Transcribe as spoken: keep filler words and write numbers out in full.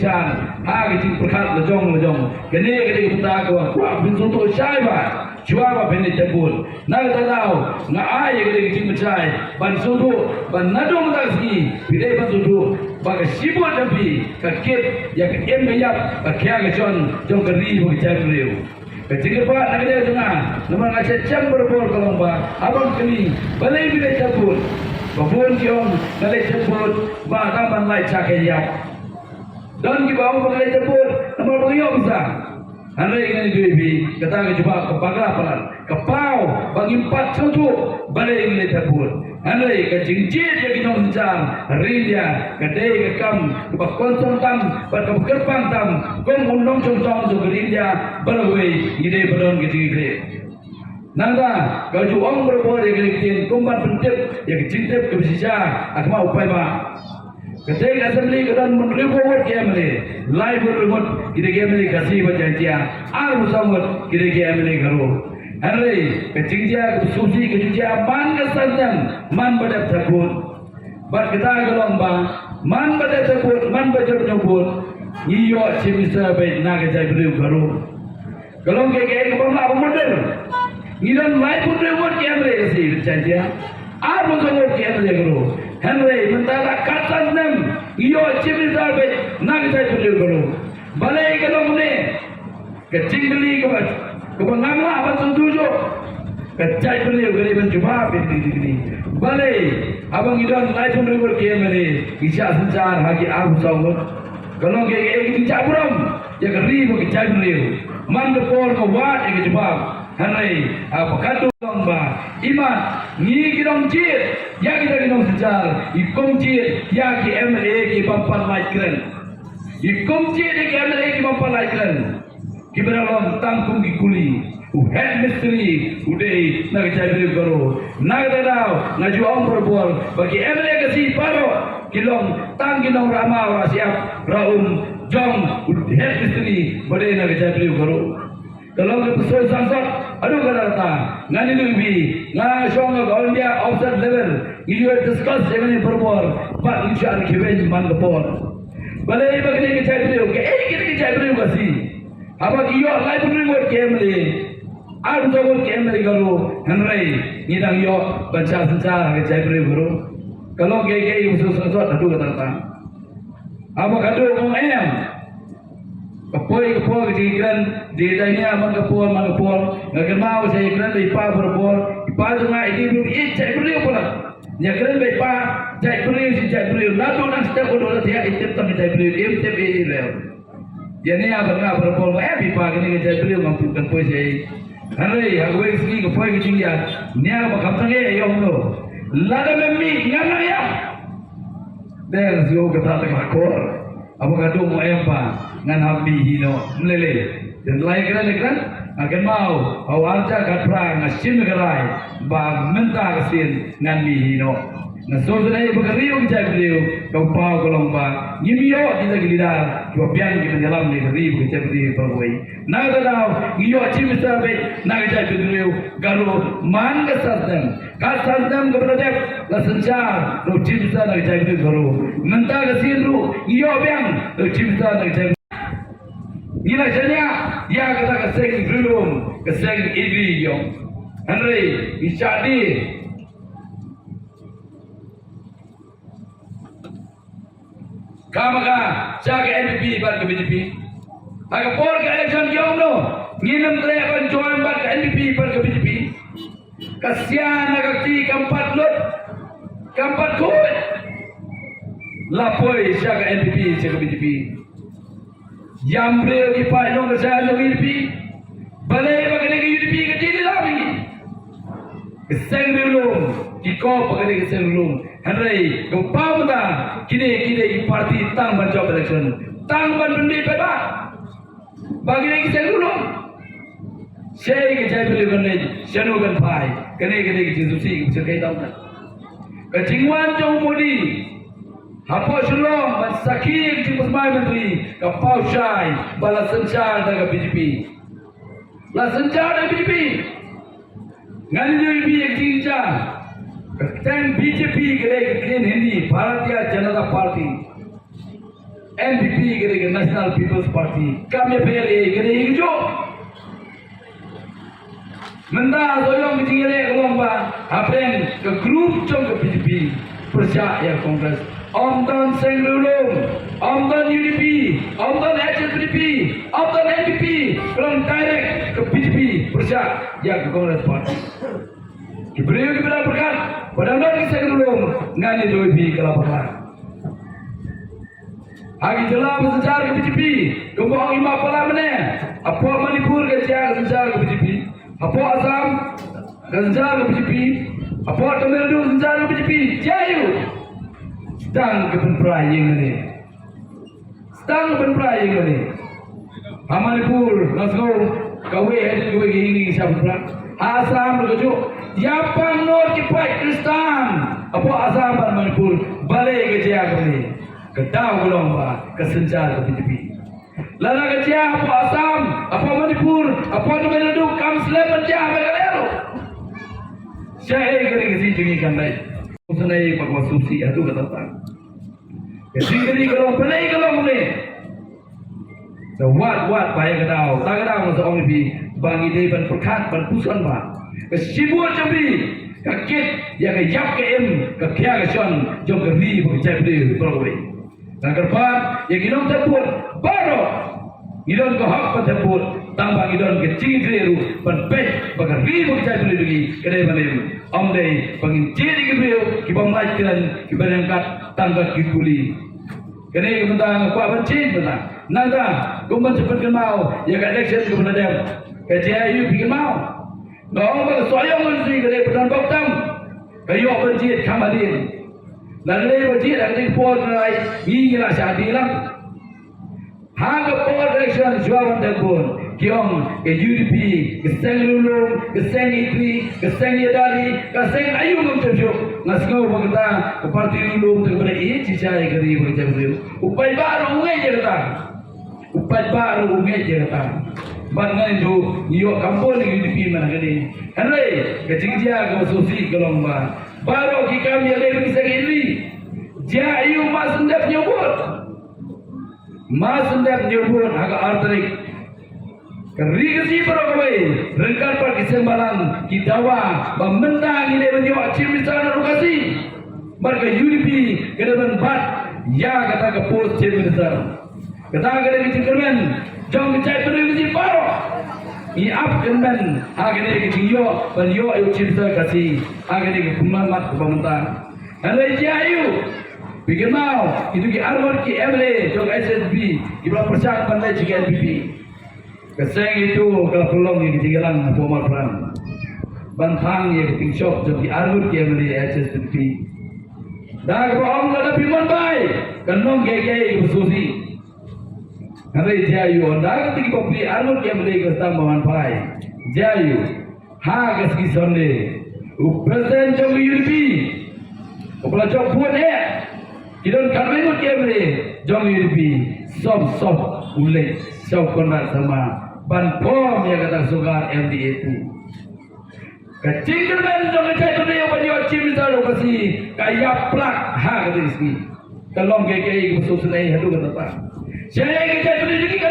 Chan, ha ka jingpyrkhat la jong la jong. Kane ka dei ka bynta kaba kwah phin sngewthuh shai ba, shuwa ba phin leit thep vote. Na kata ka daw nga ai ïa ka dei ka jingpynshai ban sngewthuh ba naduh mynta ka sngi phi dei ban sngewthuh ba ka shi vote jong phi ka kit ïa ka im ka ïap, ka khia ka shon jong ka ri bad ka jaitbynriew. Ka jingkyrpad na ka liang jong nga, namar nga shem barabor ka long ba haba ki kylli balei phi leit thep vote, ba bun ki ong nga leit thep vote ba tang ban lait sha ka ïap. Don kiba ong ba ngi leit thep vote namar ba ngi ïoh pisa. Hynrei ngan ïathuh ïa phi, kata ka jubab ka bakla palat, ka paw ba ngim pat sngewthuh balei ngi leit thep vote. Hynrei ka jingjied ïa ki nongsynshar ri India ka dei ka kam kaba kongsan tam bad kaba kyrpang tam. Kum u nongshong thong jong ka ri India baroh kawei ngi dei ban don ka jingkyrpad. Nangta ka ju ong barabor ïa ka ktien kum ban pyntip ïa ka jingtip kaba shisha ha khmat u paidbah. Ka dei ka assembly ka don hynriewphew ngut ki M L A, laiphew hynriew ngut ki dei ki M L A Khasi bad Jaiñtia, arphew saw ngut ki dei ki M L A Garo. Hynrei ka jingjia kaba sngewsih ka ju jia man ka snem, man ba dep thep vote. Bad kata ka long ba man ba dep thep vote, man ba dep ñiew vote, ngi ïoh Chief Minister beit na ka jaitbynriew Garo. Ka long kaei kaei kaba ym lah ban mutdur. Ngi don laiphew hynriew ngut ki M L A Khasi bad Jaiñtia, arphew saw ngut ki M L A Garo. Hynrei mynta la katsan snem ngi ïoh Chief Minister beit na ka jaitbynriew Garo. Balei ka long kumne? Ka jingkylli kaba, kaba ngam lah ban sngewthuh shuh. Ka jaitbynriew ka dei ban jubab ïa kine. Balei haba ngi don laiphew hynriew ngut ki M L A ngi shah synshar ha ki arphew saw ngut? Ka long kaei kaei ka jingjah burom ïa ka ri bad ka jaitbynriew. Man ka por nga wad ïa ka jubab. Hynrei ha ba ka dei long ba imat ngi ki nongjied ïa kita ki nongsynshar, i kum jied ïa ki M L A ki bym pat lait kren. I kum jied ïa ki M L A ki bym pat lait kren. Kiba dang long tang kum ki kuli. U head mistri u dei na ka jaitbynriew Garo. Na kata ka daw nga ju ong barabor ba ki M L A Khasi baroh ki long tang ki nongrah maw rah shyiap rah um jong u head mistri ba dei na ka jaitbynriew Garo. Ka long ka pynshoi sangsot haduh katta katta. Ngan ïathuh ïa phi, nga shong ha ka All India Officer Level, ngi ju discuss ïa kane barabor bad ngi ju shah khie beiñ man ka por. Balei ba kane ka jaitbynriew, kaei kane ka jaitbynriew Khasi? Haba ki ïoh laiphew hynriew ngut ki M L A, arphew saw ngut ki M L A Garo, hynrei ngi dang ïoh ban shah synshar ha ka jaitbynriew Garo. Ka long kaei kaei ka pynshoi sangsot haduh katta katta. Haba ka dei ong em, ka poi ka por ka jingkren, dei dei nia man ka por man ka por. Nga kynmaw sha ïakren bad i pa barabor, i pa jong nga i dei briew i jaitbynriew palat. Ïakren bad i pa, jaitbynriew shi jaitbynriew, naduh nang step haduh la thiah i tip tang i jaitbynriew, im tip i rel. Ïa nia bad nga barabor nga em i pa kane ka jaitbynriew ngam put kan poi sha i. Hynrei ha kawei ka sngi ka poi ka jingïaid, nia ba kham tang ïa i ong no. Lada mem mih ngam nang ïap. Dang shu kata tang la kor. Haba ka dei ong em pa, ngan hap mih hi noh. Ym lei lei. Dang lai kren kren. Nga kynmaw ha u ar hajar khatphra nga shim ïa ka rai ba mynta ka sien ngan mih hi noh. Nga sngewsynei ba ka ri ka jaitbynriew ka paw ka long ba ngim ïoh kita ki leader kiba biang kiban ïalam ïa ka ri ka jaitbynriew baroh kawei. Na kata ka daw ngi ïoh Chief Minister beit na ka jaitbynriew Garo man ka san snem. Ka san snem kaba la dep la synshar da u Chief Minister na ka jaitbynriew Garo. Mynta ka sien ruh ngi ïoh biang da u Chief Minister na ka jaitbynriew. Ngi la shaniah ïa kata ka seng riewlum, ka seng Agri ïong. Hynrei ngi shah die. Ka ma ka, sha ka N P P bad ka B J P. Ha ka por ka election ki ong no, ngin ym treh ban join bad ka N P P bad ka B J P. Ka sia na ka kti kam pat lut, kam pat khuid. La poi sha ka N P P, sha ka B J P. Ïam briew ki paid nongkyrshan jong U D P. Balei ba kane ka U D P ka dei lem bad ngi? Ka seng riewlum, ki kop ba kane ka seng riewlum. Hynrei ka paw mynta kine ki dei ki party tang ban jop election, tang ban pynbeit paidbah. Ba kine ki seng riewlum. Shaei ka jaitbynriew kan leit, shano kan phai? Kane ka dei ka jingsngewsih kaba syrkhei tang. Ka jingwan jong u Modi hapoh Shillong ban sakhi ïa ka jingpynsmai myntri ka paw shai ba la synshar da ka B J P. La synshar da ka B J P. Ngan ïathuh ïa phi ïa ka jingjia. Ka kyrteng B J P ka dei ka ktien Hindi, Bharatiya Janata Party. N P P ka dei ka National People's Party. Kam ïa pher ïa ka dei ka jong. Mynta ka jong ka jingïaleh ka long ba hapdeng ka group jong ka B J P pyrshah ïa ka Congress. Ym don seng riewlum, ym don U D P, ym don H S P D P, ym don N P P, ka long direct ka B J P pyrshah ïa ka Congress Party. Ki briew kiba la pyrkhat ba dang don ki seng riewlum, ngan ïa duwai phi ka la pyrkhat. Ha ki jylla ba synshar ka B J P, kumba ong i Mapala mynne, hapoh Manipur ka jia ka synshar ka B J P, hapoh Assam ka synshar ka B J P, hapoh Tamil Nadu synshar ka B J P, jia aïu? Sdang ka pynpra ïing mynne. Sdang ka pynpra ïing mynne. Ha Manipur, nga sngew kawei hadien kawei ka ïing ki shah pynpra. Ha Assam ruh kajuh. Ïa pang nud ki paid Khristan hapoh Assam bad Manipur, balei ka jia kumne? Ka daw ka long ba ka synshar ka B J P. Lada ka jia hapoh Assam, hapoh Manipur, hapoh Tamil Nadu, kam slem ban jia ha Meghalaya ruh. Shaei ka ri ka jong ngi kan dei? Kumne ba ka sngewsih haduh katta katta. Ka jingkylli ka long, balei ka long kumne? Sa wad wad ba ïa ka daw, ta ka daw nga sa ong ïa phi ba ngi dei ban pyrkhat, ban puson ba ka shibun jong phi ka kit ïa ka ïap ka im, ka khia ka shon jong ka ri bad ka jaitbynriew baroh kawei. Nga kyrpad ïa ki nongthep vote baroh, ngi don ka hok ban thep vote, tang ba ngi don ka jingkyrkhu ruh ban peit ba ka ri bad ka jaitbynriew jong ngi ka dei ban im. Ym dei ba ngin jied ïa ki briew kiba ym lait kren, kiba ryngkat tang kat ki puli. Kane ka bynta nga kwah ban jied bynta. Nangta kum ban sa pynkynmaw ïa ka election kaba la dep, ka jia aïu phi kynmaw? Nga ong ba ka Sohiong Constituency ka dei ba don bok tam, ka ïoh ban jied kham hadien. Lada dei ba jied ha kane ka por, ngi ngi la shah dih lang. Ha ka por election shuwa ban thep vote, ki ong ka U D P, ka seng riewlum, ka seng ïaid ri, ka seng ïaid ri, ka seng aïu ngam tip shuh. Nga sngew ba kata ka party riewlum te kaba ïeit shisha ïa ka ri bad ka jaitbynriew. U paidbah ruh u ngeit ïa kata. U paidbah ruh u ngeit ïa kata. Bad ngan ïathuh, ngi ïoh kham bun ïa ka U D P mynta kane. Hynrei ka jingjia kaba sngewsih ka long ba baroh ki kam ïaleh bad ki seng ïaid ri. Jia aïu, ma sngewdep ñiew vote. Ma sngewdep ñiew vote ha ka ar tarik. Ka ri Khasi baroh kawei ryngkat bad ki seng bhalang ki dawa ba mynta ngi dei ban ïoh Chief Minister na Ri Khasi. Bad ka U D P ka dei ban bat ïa kata ka post Chief Minister. Kata ka dei ka jingkyrmen jong ka jaitbynriew Khasi baroh. Ngi ap kyrmen ha kane ka jingïoh ban ïoh ïa u Chief Minister Khasi ha kane ka pynmat kaba mynta. Hynrei jia aïu? Phi kynmaw, kito ki arngut ki M L A jong H S P D P kiba la pyrshang ban leit sha ka N P P. Ka seng itu ka la pynlong ïa ka jingïalang hapoh Mawpran ban thang ïa ka jingshop jong ki arngut ki M L A H S P D P. Da kaba ong lada phi mon bai, kan long kiei kiei kiba sngewsih. Hynrei jia aïu, ynda ka tnat ki bapli arngut ki M L A ki sdang ban wan phai, jia aïu? Ha ka sngi Sunday, u president jong ka U D P uba la jop vote eh, ki don khatwei ngut ki M L A jong ka U D P, sop sop u leit sha u Conrad Sangma ban form ïa kata ka sorkar M D A two. Ka jingkyrmen jong ka jaitbynriew ban ïoh Chief Minister u Khasi ka ïap plak ha kata ka sngi. Ka long kiei kiei kiba sngewsynei haduh katta. Shaei ka jaitbynriew jong ngi ka